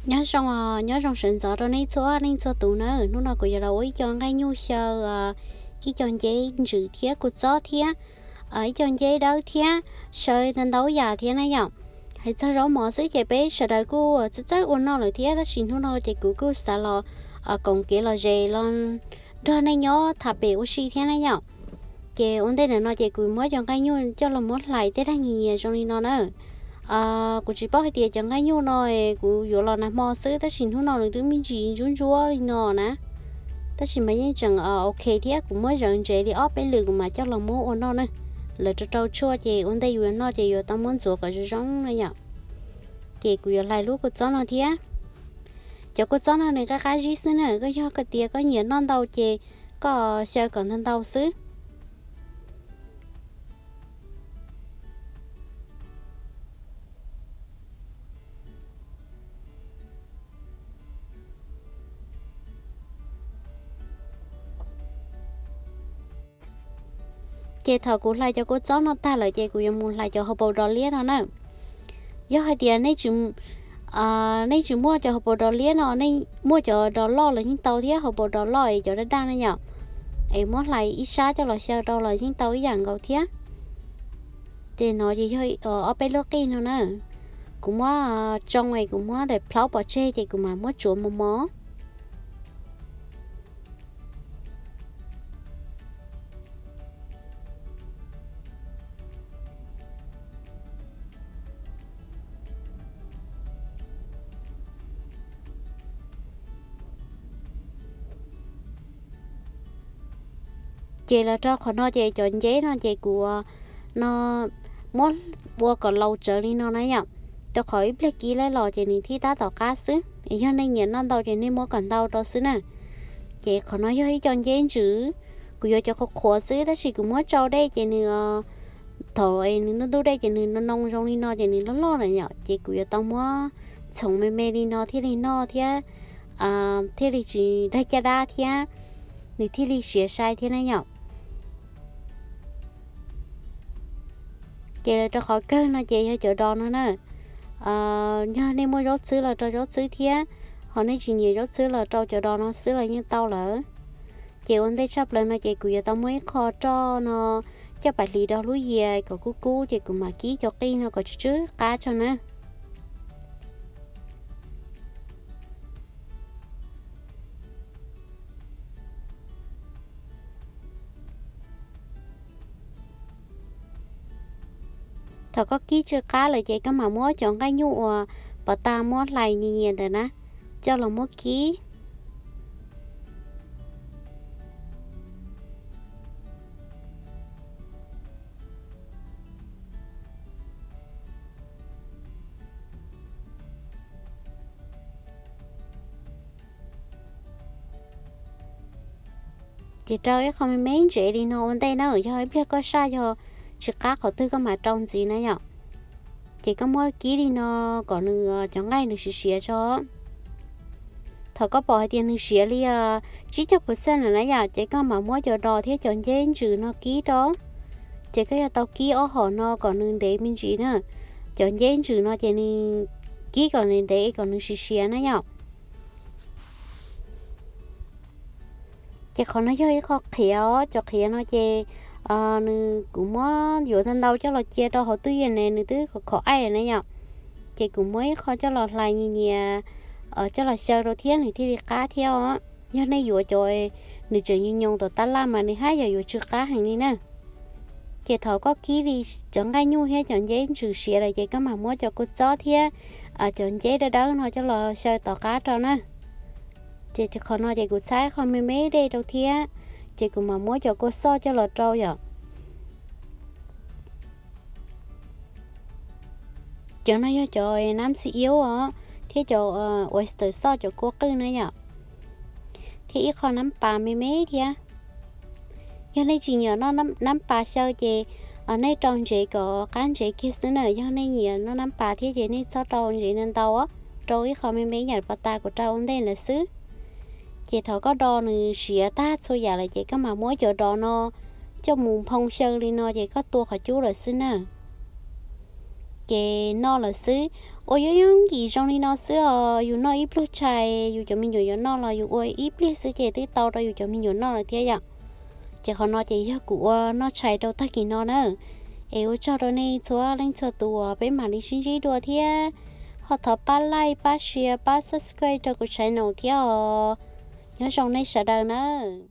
Nyob zoo, nyob zoo sawv ntxov rau nej txhua leej txhua tus nawb. Hnub no kuv yuav los ua ib co nqaij nyuj xyaw ib co nceb ntsws thiab kua txob thiab ib co nceb dawb thiab xyaw ntau ntau yam thiab na yom. Hais txog zaub mov xwb ces peb sawv daws kuj txawj txawj ua noj lawm thiab, tab sis hnub no ces kuv kuj xav los koom kev los zes los nrog nej nyob tham pem ua si thiab na yom. Ces ua ntej ntawm no ces kuv muab cov nqaij nyuj coj los muab hlais tej dag nyias nyias zoo li no na. Kuv tsis paub hais tias cov nqaij nyuj no kuv yuav los nag hmo xwb, tab sis hnub no nws twb me ntsis ntsuab ntsuab li no na. Tab sis mas yeej tseem ok thiab, kuv muab zawv ntsev li ob peb lwm kuv mam coj los muab ua noj na. Lawv rau rau tshuaj ces ua ntej yus yuav noj ces yuav tau muab ntxuav kom zoo zoo na yom. Ces kuv yuav hlais lub kua txob no thiab. Cov kua txob no nws qab qab zib xwb na, koj yog hais tias koj nyiam noj ntau ces koj xyaw kom ntau ntau xwb. Ces thaum kuv hlais cov kua txob no tag lawm ces kuv yuav mus hlais cov hauv paus dos liab no na. Yog hais tias nej tsis muaj cov hauv paus dos liab no, nej muaj cov dos loj los yeej tau thiab, hauv paus dos loj es cov daj daj na yom, es muab hlais ib sab coj los xyaw rau los yeej tau ib yam nkaus thiab. Ces no ces yog ob peb lub qij no na. Kuv muab tsoo es kuv muab daim plhaub pov tseg ces kuv mam muab tsuav mos mos. Ces los rau qhov no ces cov nceb no ces kuv no muab ua kom laus tsawv li no na yom. Rau qhov ib pliag kib laij los ces nws thiaj tab tom qab xwb, es yog nej nyiam noj ntau ces nej muab kom ntau rau xwb na. Ces qhov no yog ib co nceb ntsws, kuv yuav cov qhuav qhuav xwb tab sis kuv muab tsau dej ces nws, thaum nws ntub ntub dej ces nws noo zoo li no ces nws loj loj lawm yom, ces kuv yuav tau muab txhoov me me li no thiaj li noj thiab, thiaj li tsis dag caj dab thiab, nws thiaj li siav sai thiab na yom. Ces los rau qhov kawg no ces yog cov dos no na. Yog nej muaj zaub txhwb los rau zaub txhwb thiab, ho nej tsis nyiam zaub txhwb los rau cov dos no xwb los yeej tau lawm. Ces ua ntej tshaj plaws no ces kuv yuav tau muab ib qho roj no coj pais hliv rau lub yias kom kub kub ces kuv mam kib cov qij no kom tsw tsw qab tso na. Thaum koj kib tsw qab lawm ces koj mam muab cov nqaij nyuj uas pov tas muab hlais nyias nyias ntawd na, coj los muab kib. Ces rau ib qho me me ntsev li no ua ntej na, yog ib pliag koj saj yog tsis qab qhov twg koj mam rau ntxiv na yom. Ces koj muab kib li no kom nws cov nqaij nws siav siav tso. Thaum koj pom hais tias nws siav li tsib caug percent lawm na yom, ces koj mam muab cov dos thiab cov nceb ntsws no kib rau. Ces koj yuav tau kib ob hom no kom nws ntev me ntsis na. Cov nceb ntsws no ces nws kib kom ntev ntev kom nws siav siav na yom. Ces qhov no yog ib qho qhiav os, cov qhiav no ces nws kuv muab yuav ntau ntau coj los cia rau hauv twj ywm ne nws twb khov khov aij na yom. Ces kuv muab ib qho coj los hlais nyias nyias coj los xyaw rau thiab nws thiaj li qab thiab os. Yog nej yuav cov nws tseem nyoos nyoos tom tab laj mas nws haj yam yuav tsw qab heev li na. Ces thaum koj kib li cov nqaij nyuj thiab cov nceb ntsws siav lawm ces koj mam muab cov kua txob thiab cov nceb dawb dawb no coj los xyaw tom qab rau na. Ces qhov no ces kuv txhab ib qho me me dej rau thiab, ces kuv mam muab cov kua xoj coj los rau yom. Cov no yog cov nab xi iub os, thiab cov oyster sauce, cov kua qwj na yom, thiab ib qho nab pas me me thiab. Yog nej tsis nyiam noj nab pas xyaw ces nej rau ntsev kom qab ntsev kiag xwb na. Yog nej nyiam noj nab pas thiab ces nej txhob rau ntsev ntau ntau, rau ib qho me me ib yam pas tas kuv rau ua ntej lawm xwb. Ces thaum koj do nws siav tag txhua yam lawm ces koj mam muab cov dos no coj mus nphoo xyaw li no ces koj tua qhov cub lawm xwb na. Ces noj lawm xwb. Ua yooj yooj yim zoo li no xwb os, yus noj ib pluag tshais yus cov me nyuam yuav noj los yus ua ib pliag xwb ces twb tau rau yus cov me nyuam noj lawm thiab yom. Ces qhov no ces yog kuv ua noj tshais rau tag kis no na. Es ua tsaug rau nej txhua leej txhua tus uas peb mam li sib ntsib dua thiab. Ho thov pab like, pab share, pab subscribe rau kuv channel thiab os. Nyob zoo nej sawv daws nawb.